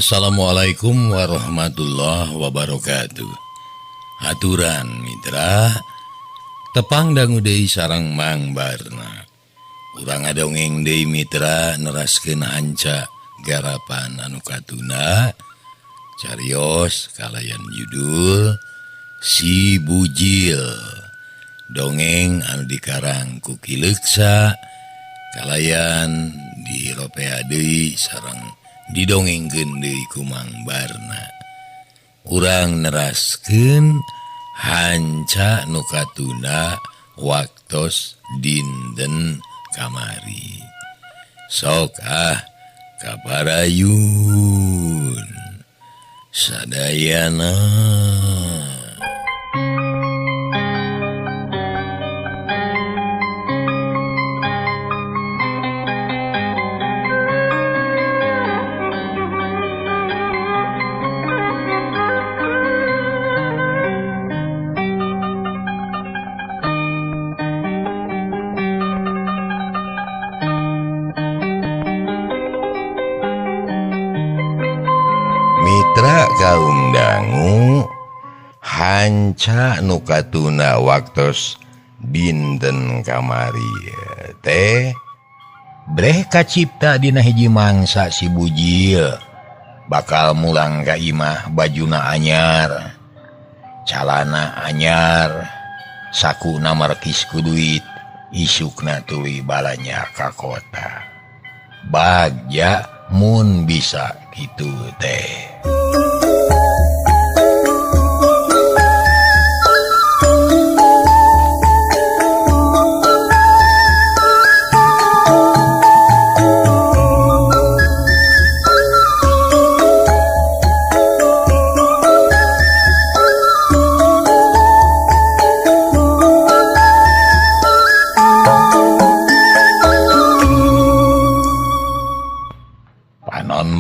Assalamualaikum warahmatullahi wabarakatuh. Aturan Mitra tepang dangu deui sareng Mang Barna. Urang ngadongeng deui Mitra neraskeun hanca garapan anu katuna carios kalayan judul Si Bujil. Dongeng anu dikarang ku Ki Leuksa kalayan diropea deui sareng didongengkeun deui ku Mang Barna. Urang neraskeun hanca nu katuna waktos dinten kamari. Sok ah kaparayun sadayana. Mitra kaum dangu hanca nu katuna waktos dinten kamari teh breh kacipta dina hiji mangsa si Bujil bakal mulang ka imah bajuna anyar, calana anyar, sakuna markis ku duit, isukna tuluy balanya ka kota. Bagja mun bisa kitu teh.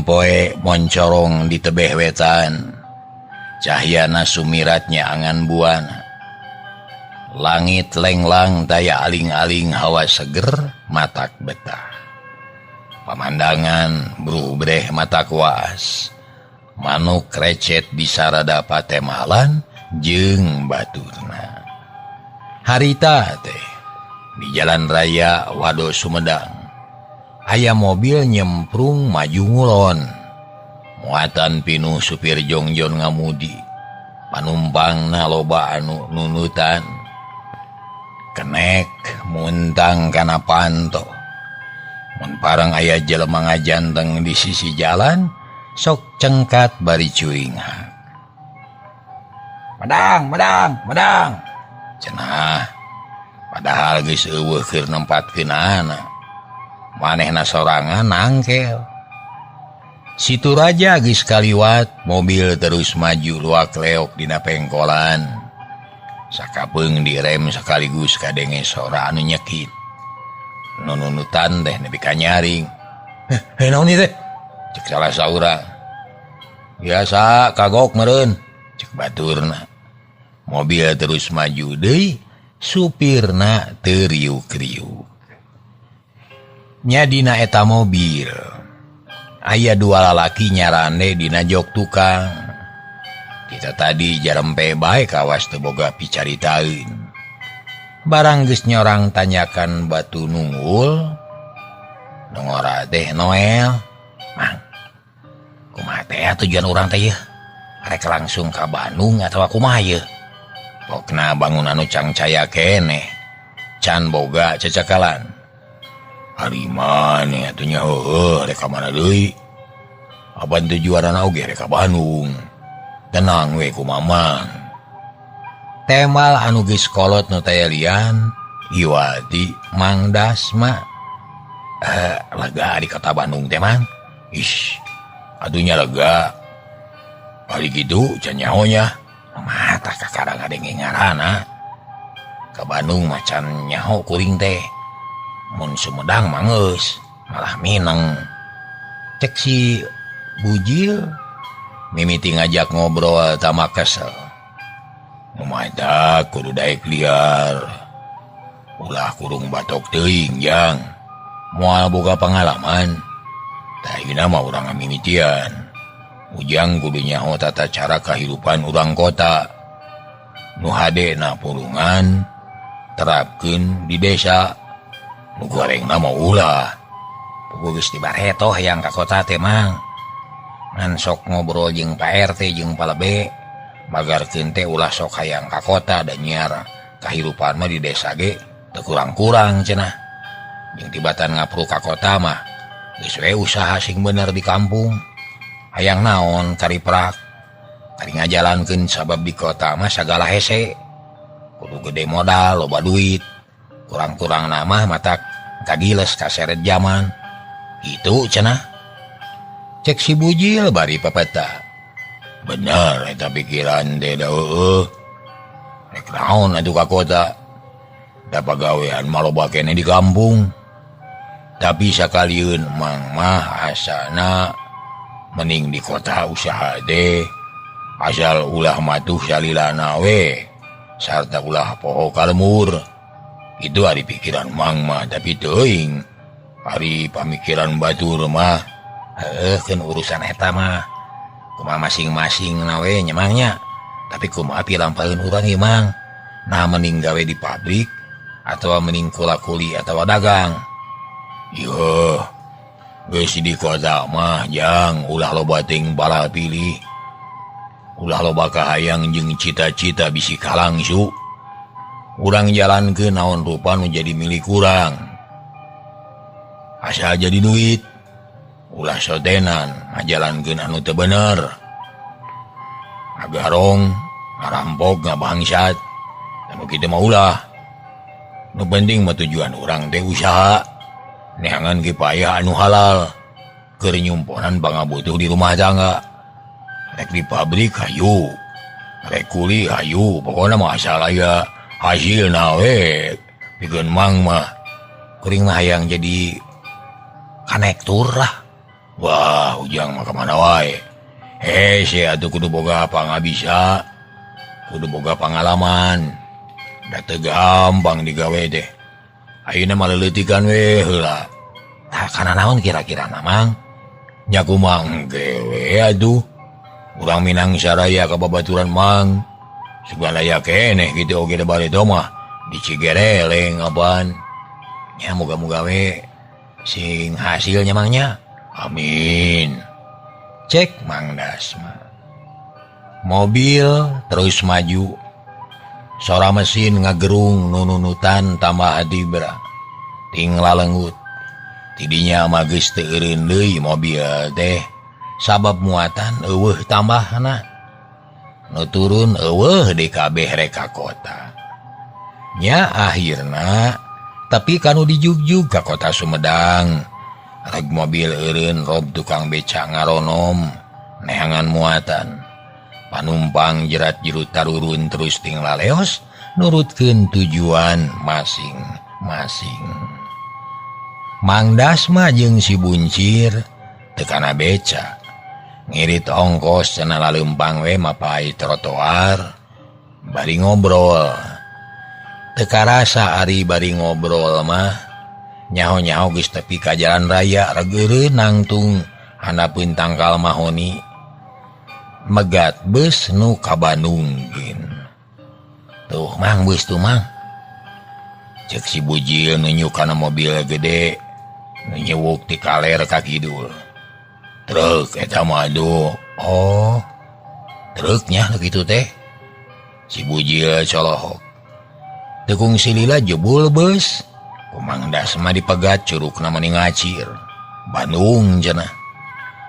Poe moncorong di tebeh wetan, cahyana sumiratnya angan buana, langit lenglang taya aling-aling hawa seger matak betah, pamandangan brubreh mata kuas, manuk recet di sarada patemalan jeung baturna. Harita teh di jalan raya Wado Sumedang, aya mobil nyemprung maju ngulon, muatan pinuh supir jongjon ngamudi, panumpangna loba anu nunutan, kenek muntang kana panto, mun parang aya jelema ngajanteng di sisi jalan, sok cengkat bari curinghak. Madang, madang, madang, cenah, padahal geus eueuh keur nempatkeunana. Manehna sorangan nangkel. Situ raja geus kaliwat, mobil terus maju luak leok dina pengkolan. Sakapeung direm sekaligus kadenge sora anu nyekit. Nununutan teh nepi ka nyaring. Heh, naon ieu teh? Cek salah saurang. Biasa kagok meureun, cek baturna. Mobil terus maju deui, supirna teu riuk-riuk. Nya dina eta mobil aya dua lalaki nyarande dina jok tukang. Kita tadi jarempe bae kawas teu boga picaritaeun. Barang geus nyorang tanyakan batu nunggul, nongora teh Noel. Mang, kumaha teh tujuan urang teh yeuh? Rek langsung ka Bandung atawa kumaha yeuh? Pokna bangun anu cangcaya keneh, can boga cecakalan. Ari maneh atuh nya heueuh rek ka mana deui? Apan tujuanana oge rek ka Bandung. Tenang we ku Mamang. Temal anu geus kolot nu taya lian, Iwati Mang Dasma. Lega di kota Bandung teh Mang. Ish, atuh nya lega. Bari kitu can nyaho nya. Mata kakara ngadenge ngaranna. Ka Bandung mah can nyaho kuring teh. Mun Sumedang mah geus malah mineng. Cek si Bujil mimiti ngajak ngobrol tama kesel. Mata kudu daek liar. Ulah kurung batok teuing jang. Moal boga pengalaman. Tah ieu mah urang ngamimitian. Ujang kudu nyaho tata cara kahirupan urang kota. Nu hadena pulungan terapkeun di desa. Nu gorengna mah ulah. Puguh geus dibaretoh hayang ka kota teh Mang. Ngan sok ngobrol jeung Pak RT jeung Pak Lebe, magarkeun teh ulah sok hayang ka kota da nyiar kahirupan mah di desa ge teu kurang-kurang cenah. Jeung tibatan ngapru ka kota mah geus we usaha sing bener di kampung. Hayang naon kariprak kari ngajalankeun sabab di kota mah sagala hese. Kudu gede modal, loba duit. Kurang-kurang nama matak kagiles kaseret zaman. Itu cenah. Cek si Bujil bari papeta. Bener eta pikiran teh da heueuh. Rek naon atuh ka kota. Da pagawean mah loba keneh di kampung. Tapi sakalieun Mang mah asana mending di kota usaha teh. Asal ulah matuh salilana we sarta ulah poho ka lemur. Itu ari pikiran Mang mah, tapi teuing ari pamikiran batur mah heueuh keun urusan eta mah kumaha masing-masing na we nya Mang nya. Tapi kumaha pilampaheun urang ieu Mang? Nah mending gawe di pabrik atawa mending kula-kuli atawa dagang. Yuh, geus di kota mah jang ulah loba teuing bala pilih. Ulah loba kahayang jeung cita-cita bisi kalangsu. Urang jalankeun naon rupa nu jadi milik urang. Asal jadi duit. Ulah sotenan ngajalankeun anu teu bener. Ngagarong, ngarampok, ngabangsat. Anu kitu mah ulah. Nu penting mah tujuan urang teh usaha. Neangan kipayah anu halal. Keur nyumponan pangabutuh di rumah tangga. Rek di pabrik hayu, rek kuli hayu, pokokna mah asal aya hasilna we. Pikeun Mang mah kuring mah hayang jadi kanektur lah. Wah, Ujang mah kamana wae. Hese atuh kudu boga pangabisa, kudu boga pangalaman. Da teu gampang digawe teh. Ayeuna mah leuleutikan we heula. Tah kana naon kira-kira Mang? Nya kumaha engke we atuh. Urang Minang saraya ka babaturan Mang. Segala aya keneh kitu oge da bareto mah di Cigereleng apaan. Nya moga-moga we sing hasilnya Mang nya. Amin. Cek Mang Dasma. Mobil terus maju. Sora mesin ngagerung nununutan tambah dibra. Ting lalenggut. Tidinya mah geus teu eureun deui mobil teh. Sabab muatan eueuh tambahna. Nu turun eueuh di kabeh rek ka kota. Nya akhirna tapi kanu dijugjug ka kota Sumedang. Reg mobil eureun rob tukang beca ngaronom neangan muatan. Panumpang jerat jerut tarurun terus ting laleos nurutkeun tujuan masing-masing. Mang Dasma jeung si Buncir teu kana beca. Ngirit ongkos cenah laleumpang we mapai trotoar bari ngobrol. Teu karasa ari bari ngobrol mah nyaho-nyaho geus tepi ka jalan raya regeureun nangtung handapeun tangkal mahoni. Megat bus nu ka Bandung gin. Tuh Mang bus tuh Mang. Cek si Bujil nunjuk kana mobil gede nu nyewuk ti kaler ka kidul. Truk eta mah aduh. Oh, truknya nu kitu teh. Si Bujil colohok. Teu kungsi lila jebul bus. Ku Mang Dasma dipegat curukna mani ngacir. Bandung cenah.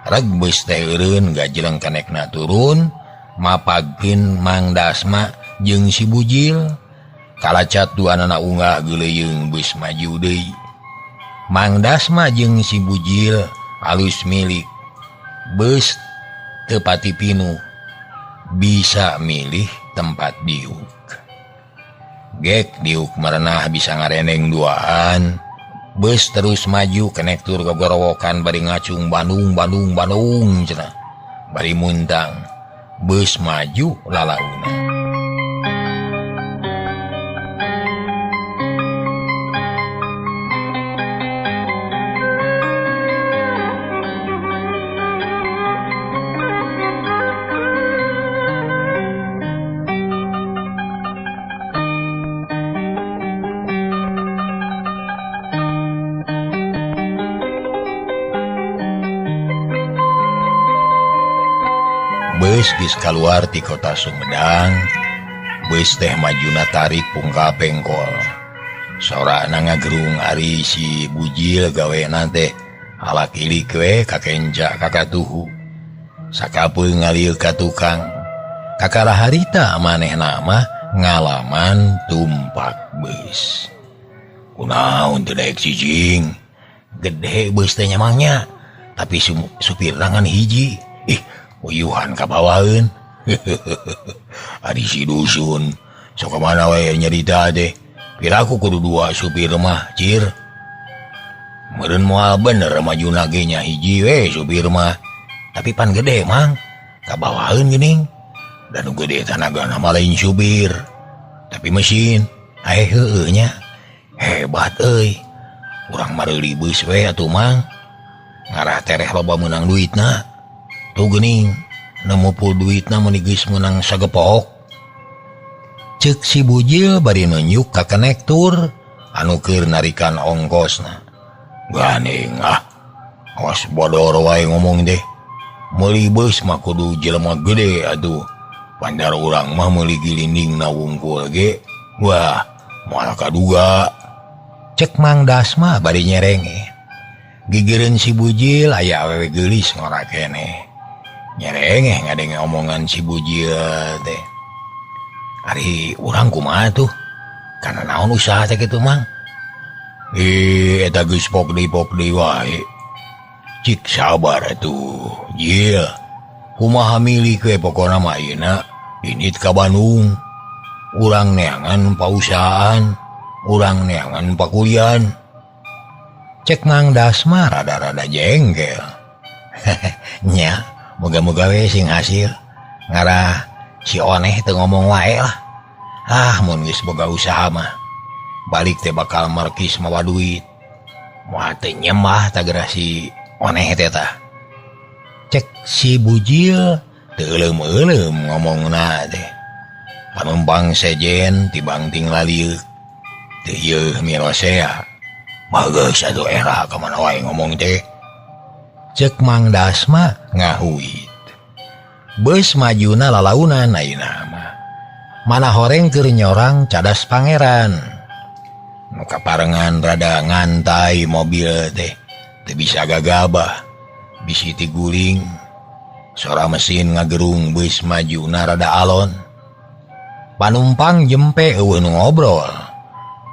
Reg bus teh eureun gajeleng kenekna turun, mapagkeun Mang Dasma jeung si Bujil. Kalacat duanana unggah geuleuyeung bus maju deui. Mang Dasma jeung si Bujil alus milik. Bus teu pati pinuh, bisa milih tempat diuk. Gek diuk merenah bisa ngareneng duaan. Bus terus maju kenek tur gogorowokan bari ngacung Bandung Bandung Bandung cenah. Bari muntang. Bus maju lalauna. Beus geus kaluar ti kota Sumedang, beus teh majuna tarik pungka pengkol. Sorana ngagerung ari si Bujil gawena teh alak ilik we ka kenca ka katuhu. Sakapeung ngalieu ka tukang. Kakara harita manehna mah ngalaman tumpak beus. Kunaon teu daek cicing? Gede beus teh nyamangnya, tapi supir ngan hiji. Ih, uyuhan ka bawaheun. Ari si dusun sok mana we nyerita teh. Piraku kudu dua supir mah, cir. Meureun moal bener majuna ge nya hiji we supir mah. Tapi pan gede mang, ka bawaheun geuning. Dan nu gede tanagana mah lain supir, tapi mesin. Ae heueuh nya. Hebat euy. Urang mareuli beus we atuh mang. Ngarah tereh loba meunang duitna. Tuh geuning, nemu pul duitna meuni geus meunang sagepok. Ceuk si Bujil bari nunjuk ka konektur anu keur narikan ongkosna. Gandeng ah, awas bodor wae ngomong deh. Meuli beus mah kudu jelema gede atuh. Bandar urang mah meuli gilindingna wungkul ge. Wah, moal kaduga. Cek Mang Dasma bari nyerenge. Gigireun si Bujil aya awewe geulis ngora keneh. Nyerengeh ngadenge omongan si Bujil teh. Ari urang kumaha tuh? Kana naon usaha teh kitu Mang? Ih, eta geus pok deui wae. Cik sabar atuh, Jil. Kumaha milik we pokona mah ayeuna indit ka Bandung. Urang neangan pausahaan, urang neangan pakulian. Cek Mang Dasma rada-rada jengkel. Nya, moga-moga we sing hasil. Ngarah si Oneh teu ngomong wae lah. Ah, mun geus boga usaha mah balik teh bakal markis mawa duit. Moal teu nyembah tah si Oneh teh tah. Cek si Bujil teu euleum-euleum ngomongna teh. Panumpang sejen tibangting lalieuk. Teu yeuh mirosea. Bagus atuh era ka mana wae ngomong teh. Cek Mang Dasma ngahuit. Beus majuna lalaunan ayeuna mah. Mana horeng keur nyorang cadas pangeran. Nu kaparengan rada ngantai mobil teh teu bisa gagabah. Bisi tiguling. Sora mesin ngagerung beus majuna rada alon. Panumpang jempe eueuh nu ngobrol.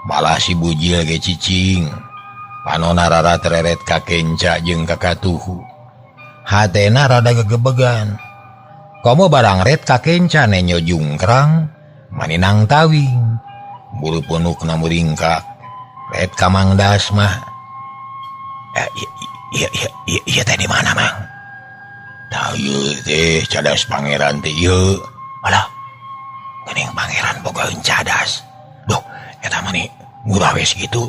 Malah si Bujil ge cicing. Panona rara tereret ka kenca jeung ka katuhu. Hatena rada gegebegan. Komo barang ret ka kenca nenyo jungkrang maninang tawing. Bulu punukna muringkak. Ret ka Mang Dasma. Ieu teh di mana Mang? Tah ieu teh cadas pangeran teh ieu. Alah, geuning pangeran bogaeun cadas. Duh, eta mah ni murah wes gitu.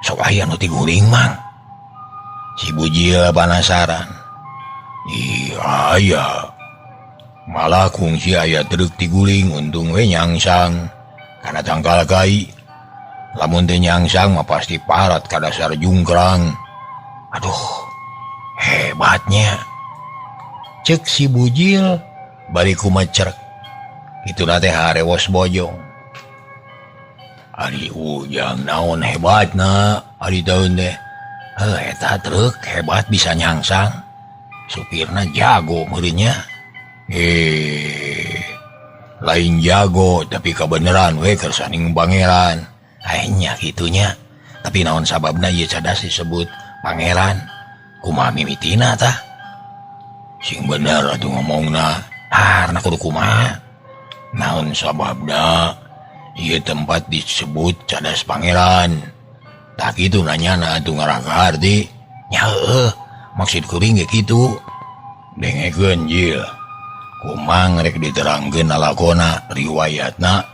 Sok aya nu tiguling Mang. Si Bujil panasaran. Ih, aya. Malah kungsi aya truk tiguling untung we nyangsang kana tangkal kai. Lamun teu nyangsang mah pasti parat ka dasar jungkrang. Aduh, hebatnya. Cek si Bujil bari kumacerek. Kituna teh harewos bojong. Ari ujang naon hebatna ari daun teh. Heuh, eta truk hebat bisa nyangsang. Supirna jago meureunnya. Lain jago tapi kebenaran we kersaning pangeran. Nya kitunya. Tapi naon sababna ieu cadas disebut pangeran? Kumaha mimitina tah? Sing bener atuh ngomongna. Harna kudu kumaha? Naon sababna ieu tempat disebut cadas pangeran? Tah kitu nanyana atuh ngarah kaharti. Nya heueuh, maksud kuring ge kitu. Dengekeun Jil. Kumang rek diterangkeun lalakona riwayatna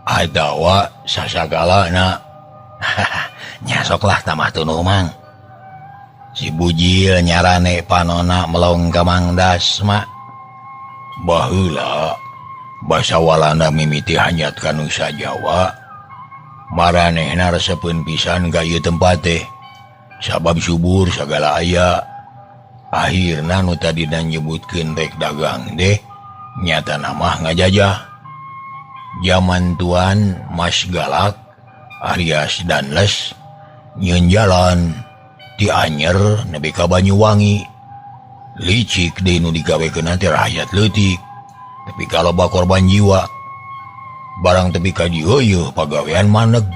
atawa sasagalana. Nya sok lah tamah tunuh Mang. Si Bujil nyarane panona melong ka Mang Dasma. Baheula basa Walanda mimiti hanyat ka Nusa Jawa. Maranehna resepeun pisan ka ieu tempat teh. Sabab subur sagala aya. Akhirna nu tadina nyebutkeun rek dagang teh Nyata nama ngajajah. Zaman Tuan Mas Galak alias Danles nyeun jalan ti Anyer nepi ka Banyuwangi. Licik deui nu digawekeun teh rakyat leutik. Tapi kalau korban jiwa barang tepi ka dieu yeuh pagawean maneg.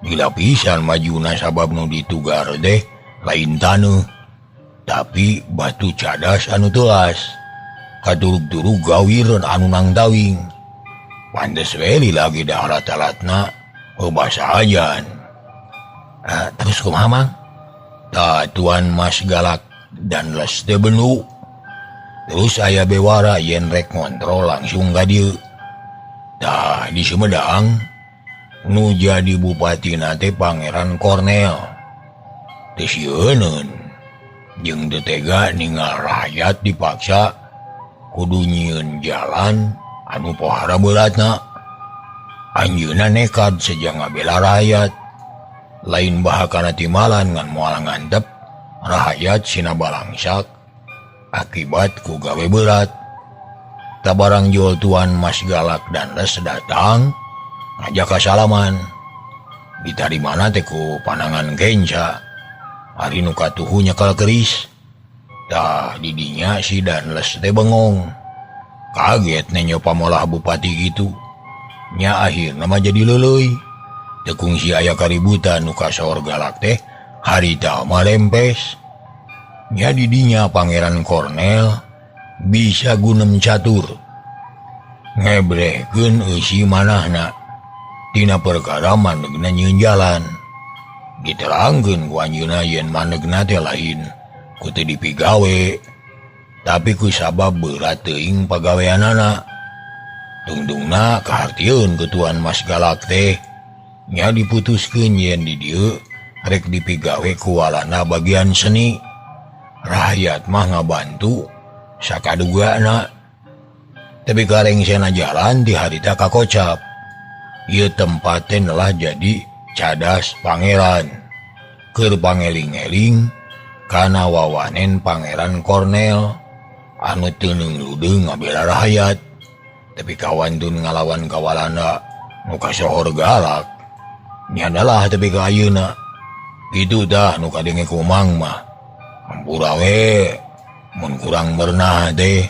Gila pisan majuna sabab nu ditugar deh lain taneuh tapi batu cadas anu teuas. Katurug-turug gawireun anu nangtawing. Pantes we lagi dah alat-alatna basa ajan. Terus kumaha Mang? Tah Tuan Mas Galak dan les teh benu. Terus aya bewara yen rek ngontrol langsung ka dieu. Tah di Sumedang nu jadi bupatina teh Pangeran Kornel. Teu sieuneun jeung teu tega ningal rakyat dipaksa kudu nyieun jalan anu pohara beuratna. Anjeunna nekad seja ngabela rakyat. Lain bahakana timalan ngan moal ngantep rakyat sina balangsak akibat ku gawe berat. Tabarang jual Tuan Mas Galak dan Les datang ngajak kasalaman. Ditarimana teh ku panangan kenca. Ari nu katuhu nyekal keris. Tah didinya si Danles teh bengong. Kaget nenyo pamolah bupati gitu. Nya akhirna mah jadi leuleuy. Teu kungsi aya kaributan nu kasohor galak teh harita mah lempes. Nya didinya Pangeran Kornel bisa gunem catur. Ngebrehkeun eusi manahna tina perkara manegna nyieun jalan. Diterangkeun ku anjeunna yen manegna teh lain ku teu dipigawe, tapi ku sabab beurat teuing pagaweanana. Tungtungna kahartieun ku Tuan Mas Galak teh nya diputuskeun yen di dieu rek dipigawe ku walana bagian seni. Rakyat mah ngabantu sakadugana. Tapi karengsena jalan di harita kakocap. Ieu tempat teh lah jadi cadas pangeran. Keur pangeling-eling kana wawanen Pangeran Kornel anu teu leudeng ngabela rakyat. Tapi kawantun ngalawan ka Walanda nu kasohor galak. Nya adalah tapi ka ayeuna. Kitu tah nu kadenge ku Mang mah. Hampura we mun kurang bernah teh.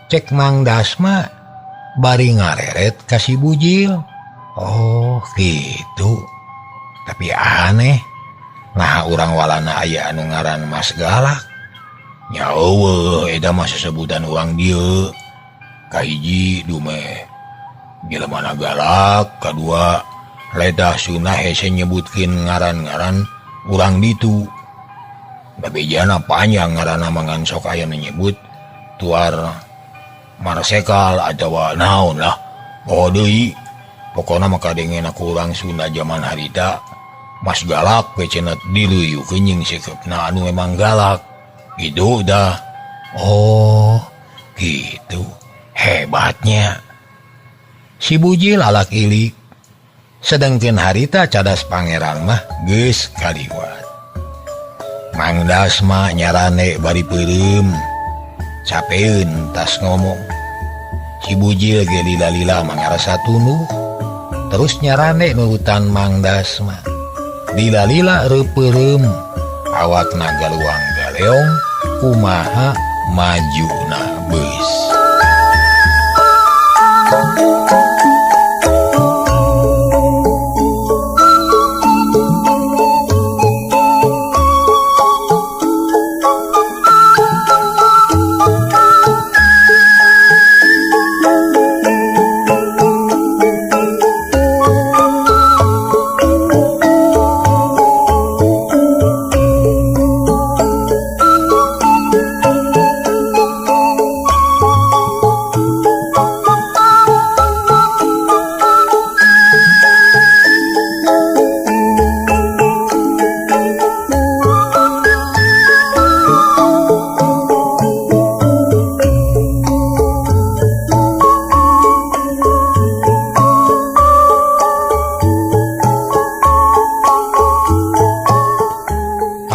Cek Mang Dasma bari ngareret ka si Bujil. Oh gitu. Tapi aneh. Nah urang Walana aya anu ngaran Mas Galak. Nya eueuh eta mah sesebutan urang dieu. Kahiji dumeh jelemana galak, kadua letah sunah hese nyebutkeun ngaran-ngaran urang ditu. Babejana panjang ngaranna mangan sok aya nu nyebut tuar Marsekal atawa naon lah. Poho deui. Pokona mah kadengena ku urang Sunda jaman harita Mas Galak we cenah diluyukeun jeung sikepna anu emang galak. Gitu dah. Oh, gitu. Hebatnya. Si Bujil alak ilik. Sedangkeun harita cadas pangeran mah geus kaliwat. Mang Dasma nyarane bari peureum. Capeun tas ngomong. Si Bujil ge lila-lila mangarasa tunduh. Terus nyarane nurutan Mang Dasma. Lila-lila reupeurem. Awakna galuang galeong kumaha majuna beus.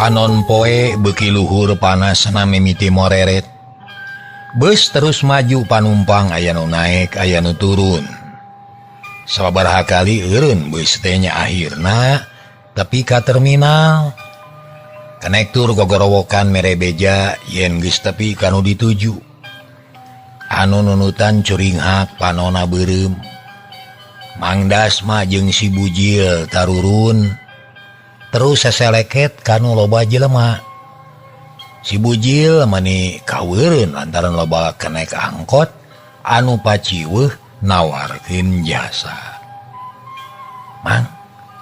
Panon poe beuki luhur panasna mimiti moreret. Bus terus maju panumpang aya nu naek aya nu turun. Sababaraha kali eureun bus teh nya akhirna tepi ka terminal. Konektur gogorowokan mere beja yen geus tepi ka nu dituju. Anu nunutan curinghak panona beureum. Mang Dasma jeung si Bujil tarurun terus seseleket kanu loba jelema. Si Bujil mani kaweureun lantaran loba kenek angkot anu paciweuh nawarkeun jasa. Mang,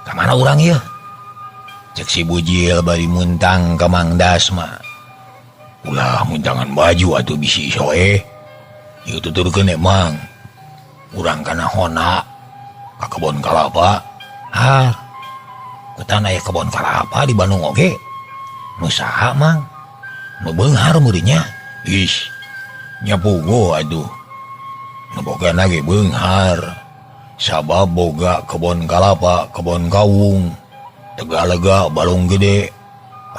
ka mana urang ieu? Cek si Bujil bari muntang ka Mang Dasma. Ulah muntangan baju atuh bisi soe. Ieu tuturkeun Mang. Urang kana hona ka kebon kalapa. Ah, ketan aya kebon kalapa di Bandung oge. Nu saha Mang? Nu beunghar meureunnya. Ih, nya puguh atuh. Nu bogana ge beunghar. Sabab boga kebon kalapa, kebon kawung, Tegalega, Balong Gede,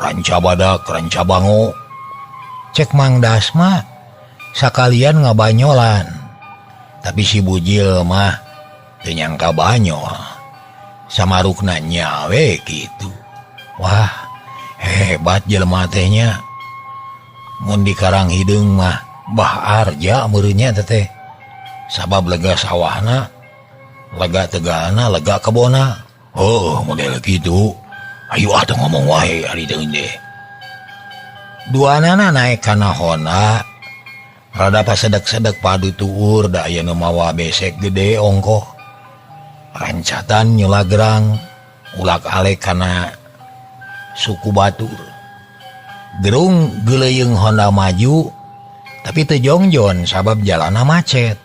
Ranca Badak, Ranca Bango. Cek Mang Dasma sakalian ngabanyolan. Tapi si Bujil mah teu nyangka banyol. Samarukna nyawe kitu. Wah, hebat jelema teh nya. Mun di Karang Hideung mah Bah Arja meureunnya teh. Sabab lega sawahna, lega tegalna, lega kebona. Oh, model kitu. Ayo atuh ngomong wae ari teh teh. Duanana naek kana Honda. Rada pasedek-sedek padu tuur da aya nu mawa besek gede ongkoh. Rancatan nyulagrang ulak-alek kana suku batur. Gerung geleyeung Honda maju tapi teu jongjon sabab jalanna macet.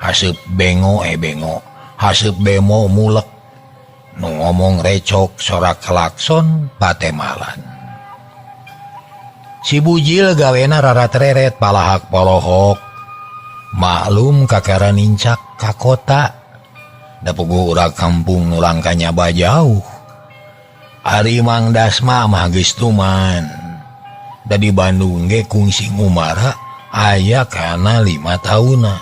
Haseup bengo bengo, haseup bemo mulek. Nu ngomong recok sorak klakson patemalan. Si Bujil gawena rarat-reret palahak polohok. Maklum kakara nincak ka kota. Da puguh urang kampung nu langkanya bajauh. Ari Mang Dasma mah geus tuman. Da di Bandung ge kungsi ngumara aya kana 5 taunna.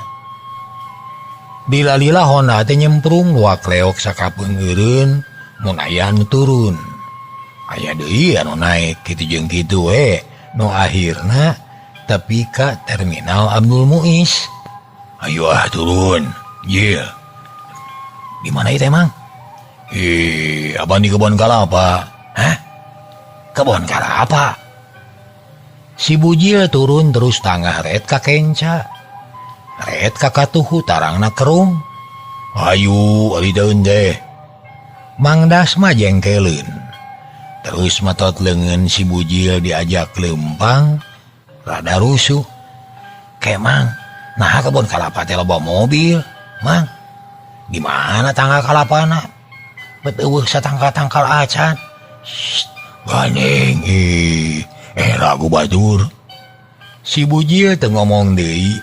Dilalila Honda teh nyemprung luak leok sakapeung eureun mun aya nu turun. Aya deui anu naek kitu jeung kitu we. Nu akhirna tepi ka terminal Abdul Muiz. Ayo ah turun. Jil. Di mana itu emang? Ih, abang di kebon kalapa. Hah? Kebon kalapa? Si Bujil turun terus tangah ret ka kenca. Ret ka katuhu tarangna kerung. Ayu, ari daun deh. Mang Dasma jengkeleun. Terus matot leungeun si Bujil diajak lempang, rada rusuh. Kemang, nah kebon kalapa teh loba mobil, Mang. Di mana tanggal kalapana? Bet eueuh satangkal-tangkal acan. Shh, gandeng ih, ragu batur. Si Bujil teu ngomong deui.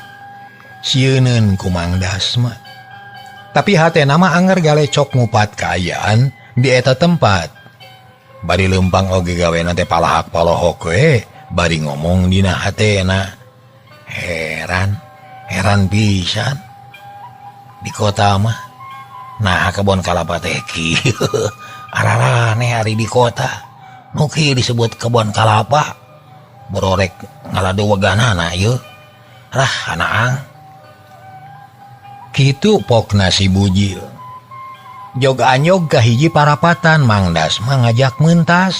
Sieuneun ku Mang Dasma. Tapi hatena mah anger galecok ngupat kaayaan di eta tempat. Bari lempang oge gawena teh palahak palohok we, bari ngomong dina hatena. Heran, heran pisan. Di kota mah nah kebon kalapa teh kieu. Ararane ari di kota. Nu kieu disebut kebon kalapa. Bororek ngalado weganana ieu. Rah anaang. Kitu pokna si Bujil. Jog anyog ka hiji parapatan Mang Dasma ngajak mentas.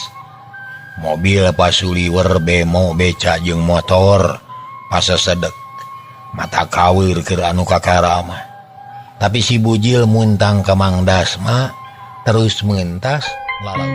Mobil pasuliwer bemo beca jeung motor pasasedek. Mata kawir keur anu kakara mah. Tapi si Bujil muntang ka Mang Dasma terus mentas lalau.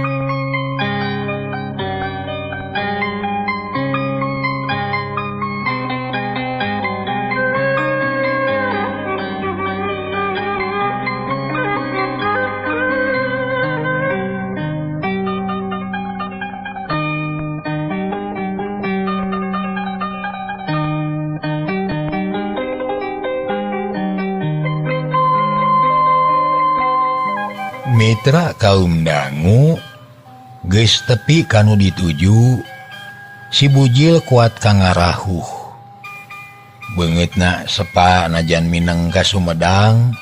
Mitra kaum dangu geus tepi kanu dituju. Si Bujil kuat ka ngarahuh. Beungeutna sepa najan Mineng ka Sumedang.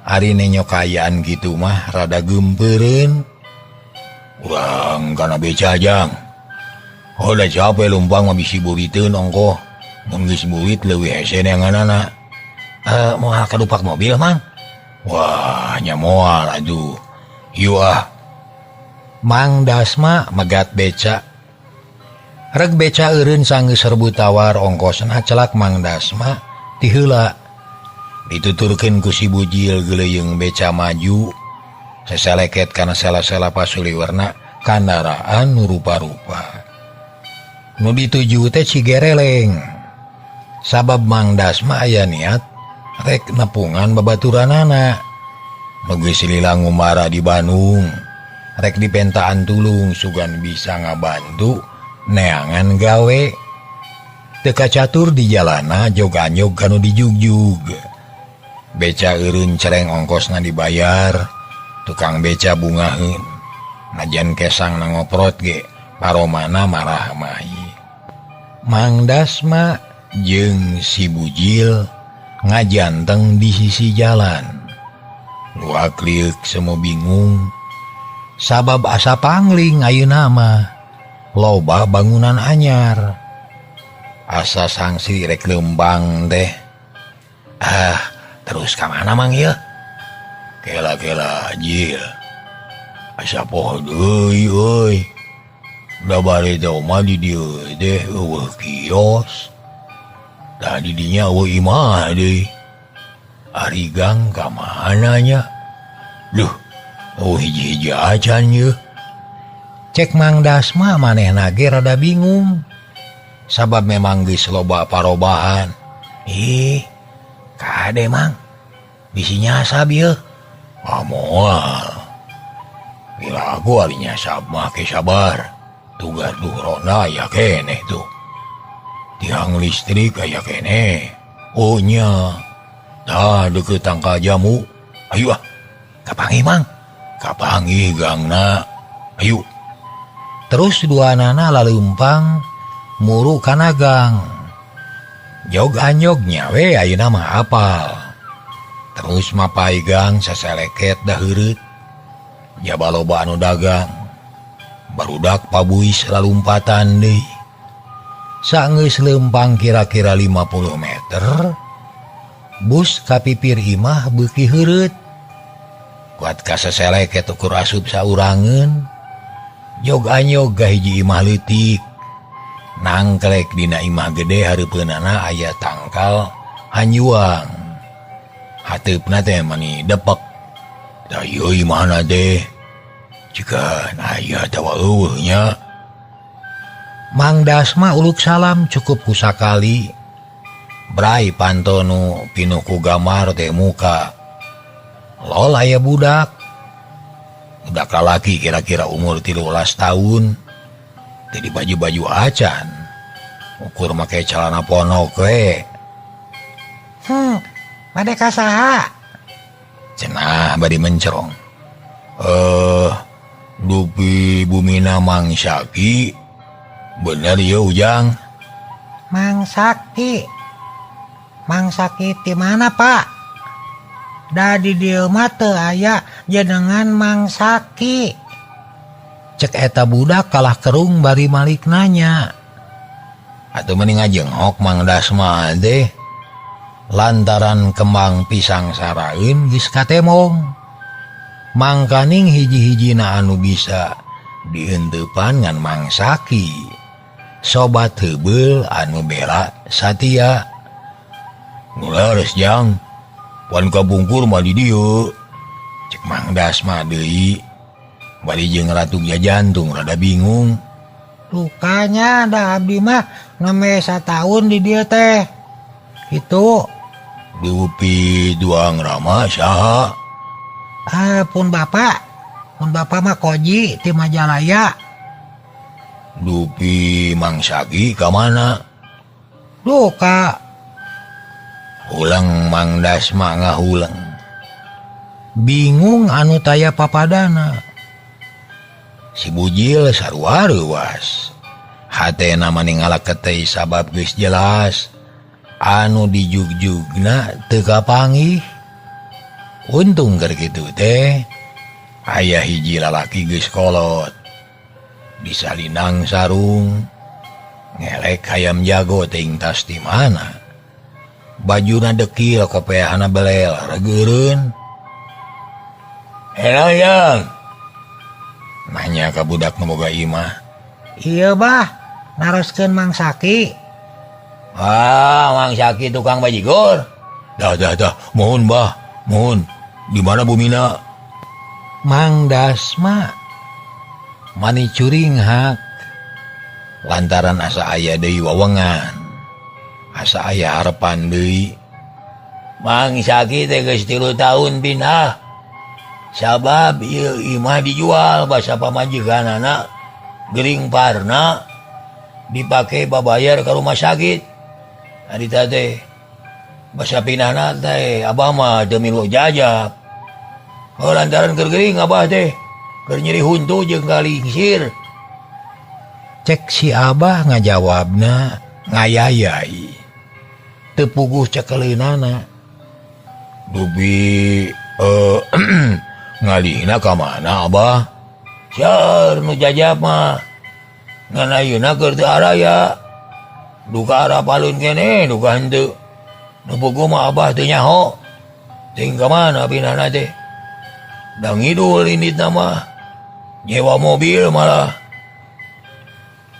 Ari nenyo kaayaan kitu mah rada geumpeureun. Urang kana beca jang. Oh da capek lumpang mah bisi buriteun ongkoh. Mun geus burit leuwih hese neanganana. Moal kadupak mobil mang? Wah, nya moal atuh. Ieu ah. Mang Dasma megat beca. Reg beca eureun sanggeus serbu tawar ongkosna celak Mang Dasma ti heula. Dituturkeun ku si Bujil geuleuyeung beca maju. Seseleket kana sela-sela pasuliwerna kandaraan nu rupa-rupa. Nu dituju teh Cigereleng. Sabab Mang Dasma aya niat rek nepungan babaturanana. Nu geus lila ngumara di Bandung, rek dipentaan tulung sugan bisa ngabantu neangan gawe. Teu kacatur di jalana jog-anjog kanu dijugjug. Beca eureun cereng ongkosna dibayar, tukang beca bungaheun. Najan kesang na ngoprot ge, paromana marah mahi. Mang Dasma jeung si Bujil ngajanteng di sisi jalan. Luak liuk semua bingung. Sabab asa pangling ayeuna mah. Loba bangunan anyar. Asa sangsi rek leumpang teh. Ah, terus ka mana mang ieu? Kela-kela jil. Asa poho deui euy. Da bari teh mah di dieu teh eueuh kios. Tah di dinya eueuh imah deui. Ari gang ka mana nya? Duh, eueuh hiji-hiji acan yeuh. Cek Mang Dasma manehna ge rada bingung. Sabab memang geus loba parobahan. Ih, kade Mang? Bisi nyasab ieu. Ah moal. Bila aku ari nyasab mah ke sabar. Tugas duh ronda aya keneh tuh. Tiang listrik aya keneh. Oh nya. Tah deukeut tangkal jamu. Ayo ah. Kapanggih Mang? Kapanggih gangna. Ayo. Terus duanana laleumpang muru kana gang. Jog anyog nya we ayeuna mah apal. Terus mapai gang saseleket daheureut. Jaba loba anu dagang. Barudak pabuis lalumpatan deui. Sanggeus leumpang kira-kira 50 meter, bus kapipir imah beuki heureut. Kuat kaseseleket ukur asup saurangeun. Jog anyog ka hiji imah leutik. Nangklek dina imah gede hareupeunana aya tangkal hanjuang. Hateupna teh mani depek. Da ieu imahna teh jiga aya atawa eueuh nya. Mang Dasma uluk salam cukup kusakali. Brai panto nu pinuh ku gamar teh muka. Lol aya budak. Budak lalaki kira-kira umur 13 tahun. Teu di baju-baju acan. Ukur make calana ponok we. Bade ka saha? Cenah bari mencerong. Dupi bumina Mang Saki. Bener ieu Ujang. Mang Saki. Mang Saki di mana, Pak? Da di dieu mah teu aya jenengan Mang Saki. Cek eta budak kalah kerung bari malik nanya. Atuh mending ngajenghok Mang Dasma teh. Lantaran kembang pisang saraeun geus katemong. Mangkaning hiji-hijina anu bisa dienteupan ngan Mang Saki. Sobat heubeul anu bela satia. Nuleres jang. Wan kabungkur mah di dieu. Cek Mang Dasma deui. Bari jeung ratu jantung rada bingung. Lukanya da abdi mah nembe sataun di dieu teh. Kitu. Dupi duang Rama saha? Ah, pun bapak. Pun bapak mah Koji ti Majalaya. Dupi Mang Saki ka mana? Duka. Ulang Mang Dasma ngahuleng. Bingung anu taya papadana. Si Bujil sarua reuwas. Hatena mani ngalaketei sabab geus jelas. Anu dijugjugna teu kapanggih. Untung keur kitu teh aya hiji lalaki geus kolot. Disalinang sarung ngelek hayam jago teuing tas di mana. Bajuna dekil kopeahna belel regeureun. "Hela yang?" nanya ka budak nu boga imah. "Ieu bah, naroskeun Mang Saki." "Ah, Mang Saki tukang bajigur." "Dah dah dah, mohon bah, mohon. Di mana bumina?" Mang Dasma mani curinghak lantaran asa aya deui wewengan, asa aya harepan deui. Mang Saki teh geus 3 tahun pindah. Sabab ieu imah dijual basa pamajikanana gering parna dipake babayar ka rumah sakit. Harita teh basa pinahna teh abah mah teu milu jajak. Oh, lantaran keur gering abah teh keur nyeri huntu jeung kalingsir. Cek si abah ngajawabna ngayayai. Teu puguh cekeleunana. Dubi ngalihna ka mana abah? Seur nu jajab mah. Ngan ayeuna keur teu araya. Duka arah palun keneh duka henteu. Nu puguh mah abah teu nyaho. Teuing ka mana pinahna teh? Da ngidul inditna mah. Nyewa mobil malah.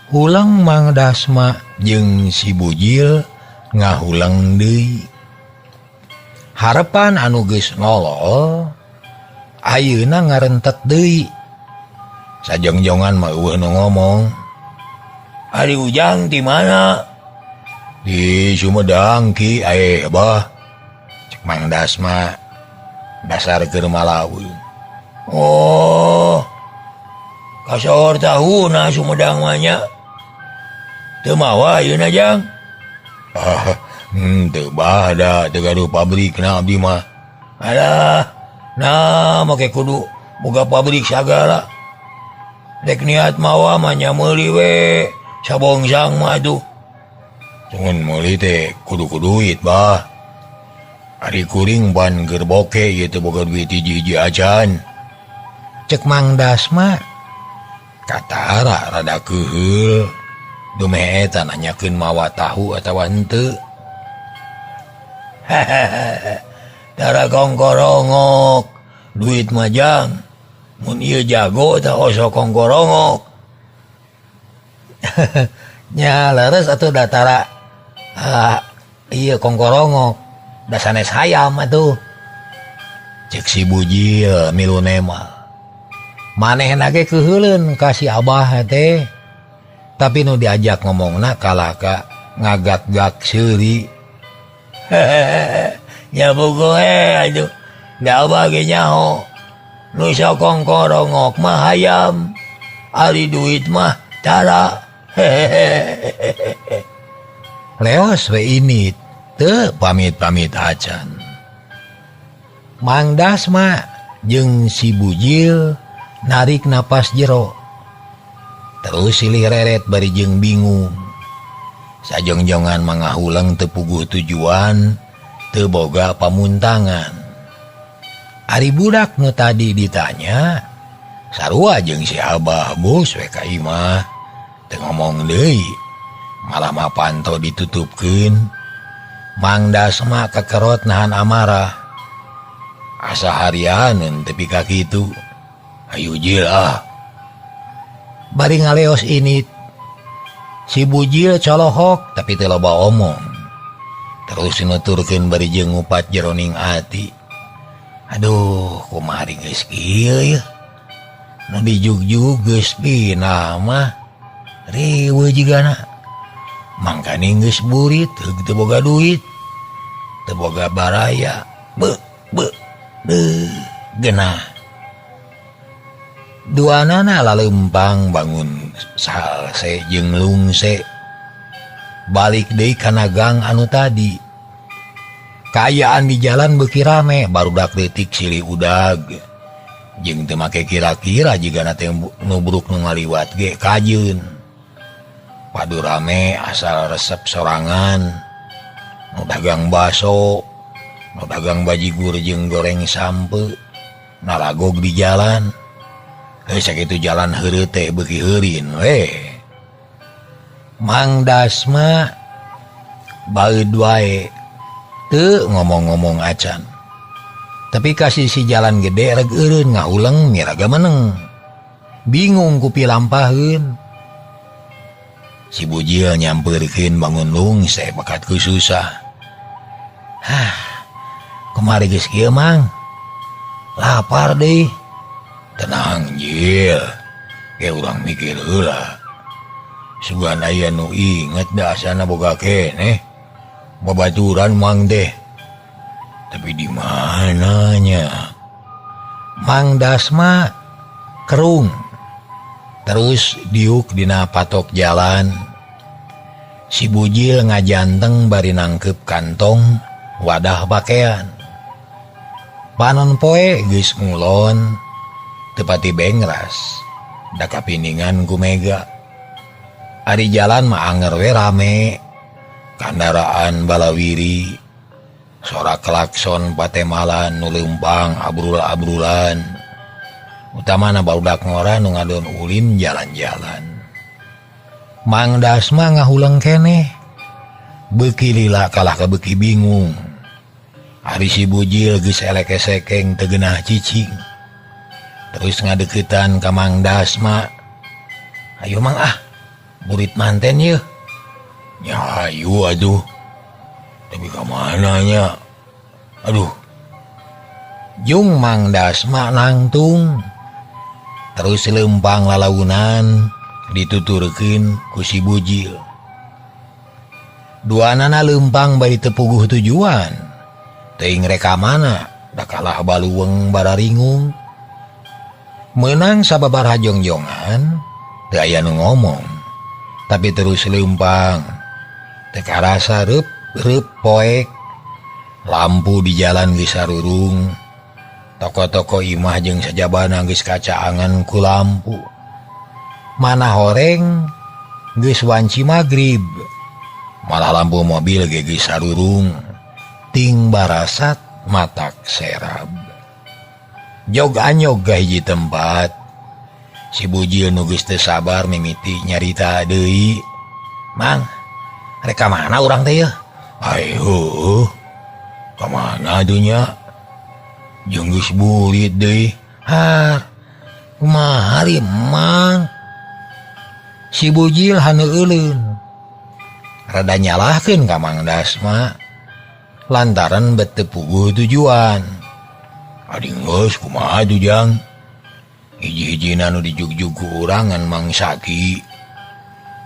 Hulang Mang Dasma jeung si Bujil ngahulang deui. Harepan anu geus nolol ayeuna ngarentet deui. Sajongjongan mah eueuh nu ngomong. "Ari Ujang di mana?" "Di Sumedang Ki, bah." Cek Mang Dasma dasar keur malaweung. "Oh, kasohor tahuna Sumedang mah nya. Teu mawa ayeuna Jang?" "Ah, teu bah da teu gaduh pabrikna abdi mah." "Alah, nah make kudu boga pabrik sagala. Dek niat mawa mah nya meuli we, sabongsang mah atuh." "Cungun meuli teh kudu ku duit bah. Ari kuring ban keur boke ieu teh boga duit hiji-hiji acan." Cek Mang Dasma katara rada keuheul dumeh eta nanyakeun mawa tahu atawa henteu. "Hehehe, tara kongkorongok duit mah Jang. Mun ieu jago tah osok kongkorongok." "Nya leres atuh da tara ieu kongkorongok da sanes hayam atuh." Cek si Bujil milu nemal. Manehna ge keuheuleun ka si abah teh. Tapi nu diajak ngomongna kalah ka ngagak-gak seuri. "Hehehe, nya bogo aduh. Da abah ge nyaho. Nu sakongkorongok mah hayam, ari duit mah tara." Hehehe. Leos we ini teu pamit-pamit acan. Mang Dasma jeung si Bujil narik napas jero. Terus silih reret bari jeung bingung. Sajongjongan mangahulang teu puguh tujuan, teu boga pamuntangan. Ari budak nu tadi ditanya, sarua jeung si abah bos we ka imah. Teu ngomong deui, malah mah panto ditutupkeun. Mang Dasma kekerot nahan amarah. Asa harianeun tepi ka kitu. Hayu Jil ah. Bari ngaleos ini si Bujil colohok tapi teu loba omong. Terus nuturkeun bari jeung ngupat jeroning ati. Aduh, kumaha geus kieu yeuh. Nu dijugjug geus pinah mah riweuh jigana. Mangkani geus burit teu boga duit, teu boga baraya. Beuh beuh deuh genah. Duanana lalempang bangun salse jeung lungse. Balik deui kana gang anu tadi. Kaayaan di jalan beuki rame, barudak leutik silih udag. Jeung teu make kira-kira jigana teh nubruk nu ngaliwat ge kajeun. Padu rame asal resep sorangan. Nu dagang baso, nu dagang bajigur jeung goreng sampe, naragog di jalan. Sakitu jalan heureuy teh beuki heurin we. Mang Dasma baeud wae teu ngomong-ngomong acan. Tapi ka sisi jalan gede reg eureun ngahuleng miraga meneng. Bingung ku pilampaheun. Si Bujil nyampeurkeun bangun lungse bakat ku susah. Hah, kemari geus kieu Mang. Lapar deui. Tenang Jil, ke urang mikir heula. Sugan aya nu inget da asana boga keneh. Babaturan Mang teh. Tapi di mananya? Mang Dasma kerung. Terus diuk dina patok jalan. Si Bujil ngajanteng bari nangkep kantong wadah pakaian. Panon poe geus ngulon tepati bengras da kapiningan ku mega. Ari jalan mah anger we rame. Kandaraan balawiri, sora klakson patemalan nu leumpang abrul-abrulan. Utamana barudak ngora nu ngadon ulin jalan-jalan. Mang Dasma ngahuleng keneh. Beuki lila kalah ka beuki bingung. Ari si Bujil geus elek-esekeng teu geunah cicing. Terus ngadeukeutan ka Mang Dasma. Ayo Mang ah, burit manten yeuh. Nya ayo aduh. Tapi ka mana nya? Aduh. Jung Mang Dasma nangtung. Terus leumpang lalaunan dituturkeun ku si Bujil. Duanana leumpang bari teu puguh tujuan. Teuing rek ka mana, da kalah baluweung bararingung. Meunang sababaraha jongjongan, teu aya nu ngomong. Tapi terus leumpang. Teu karasa reup-reup poek. Lampu di jalan geus sarurung. Toko-toko imah jeung sajabana geus kacaangan ku lampu. Mana horeng geus wanci magrib. Malah lampu mobil ge geus sarurung. Ting barasat matak serab. Jog anyog ka hiji tempat. Si Bujil nu geus teu sabar mimiti nyarita deui. Mang, rek ka mana urang teh yeuh? Ayo, ka mana dunya? Jeung geus burit deui. Har, kumaha ari Mang? Si Bujil haneueuleun. Rada nyalahkeun ka Mang Dasma lantaran bet teu puguh tujuan. Adi geus kumaha tuh Jang? Hiji-hijina nu dijugjug ku urang ngan Mang Saki.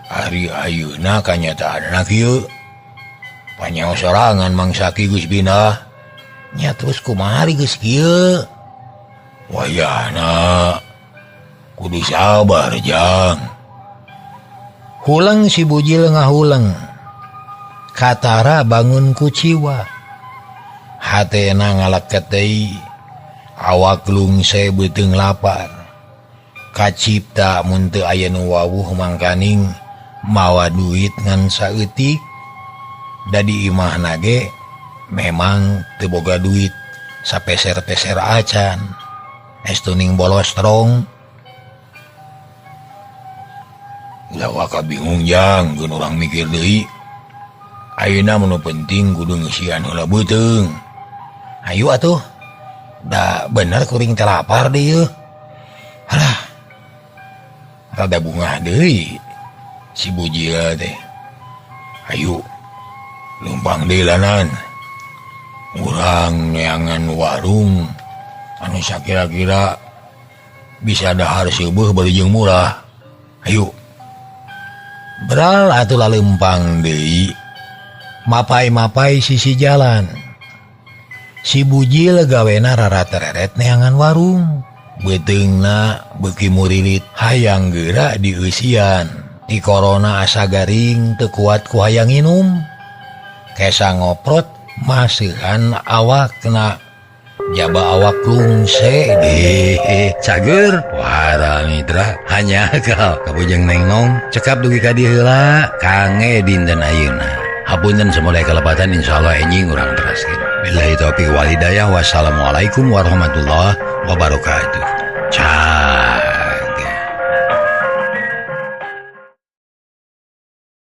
Ari ayeuna kanyataanna kieu. Panyaho sorangan Mang Saki geus pindah. Nya terus kumaha ari geus kieu? Wayahna kudu sabar Jang. Huleng si Bujil ngahuleng. Katara bangun ku ciwa. Hatena ngaleket deui. Awak lungse beuteung lapar. Kacipta mun teu aya nu wawuh mangkaning mawa duit ngan saeutik. Da di imahna ge memang teu boga duit sapeser-peser acan. Estuning bolos strong. Ulah waka bingung Jang, geun urang mikir deui. Ayeuna mah nu penting kudu ngeusian heula beuteung. Hayu atuh. Da bener kuring teh lapar deui yeuh. Halah. Rada bungah deui si Bujil teh. Hayu. Lumpang deui lanan. Urang neangan warung anu sakira-kira bisa dahar seubeah bari jeung murah. Hayu. Beral atuh laleumpang deui. Mapai-mapai sisi jalan. Si Bujil gawena raratereret neangan warung. Beuteungna beuki murilit hayang geura dieusian. Ti korona asa garing teu kuat ku hayang nginum. Kesa ngoprot masihan awakna. Jaba awak lungse deh. Cager wara mitra hanya kau kabujeng nengnong cekap dugi ka dieu heula kange dinten ayeuna. Hapunten samulai kalepatan, insyaallah enjing urang teraskeun. Billahi taufiq wal hidayah, wassalamualaikum warahmatullahi wabarakatuh. Ciao.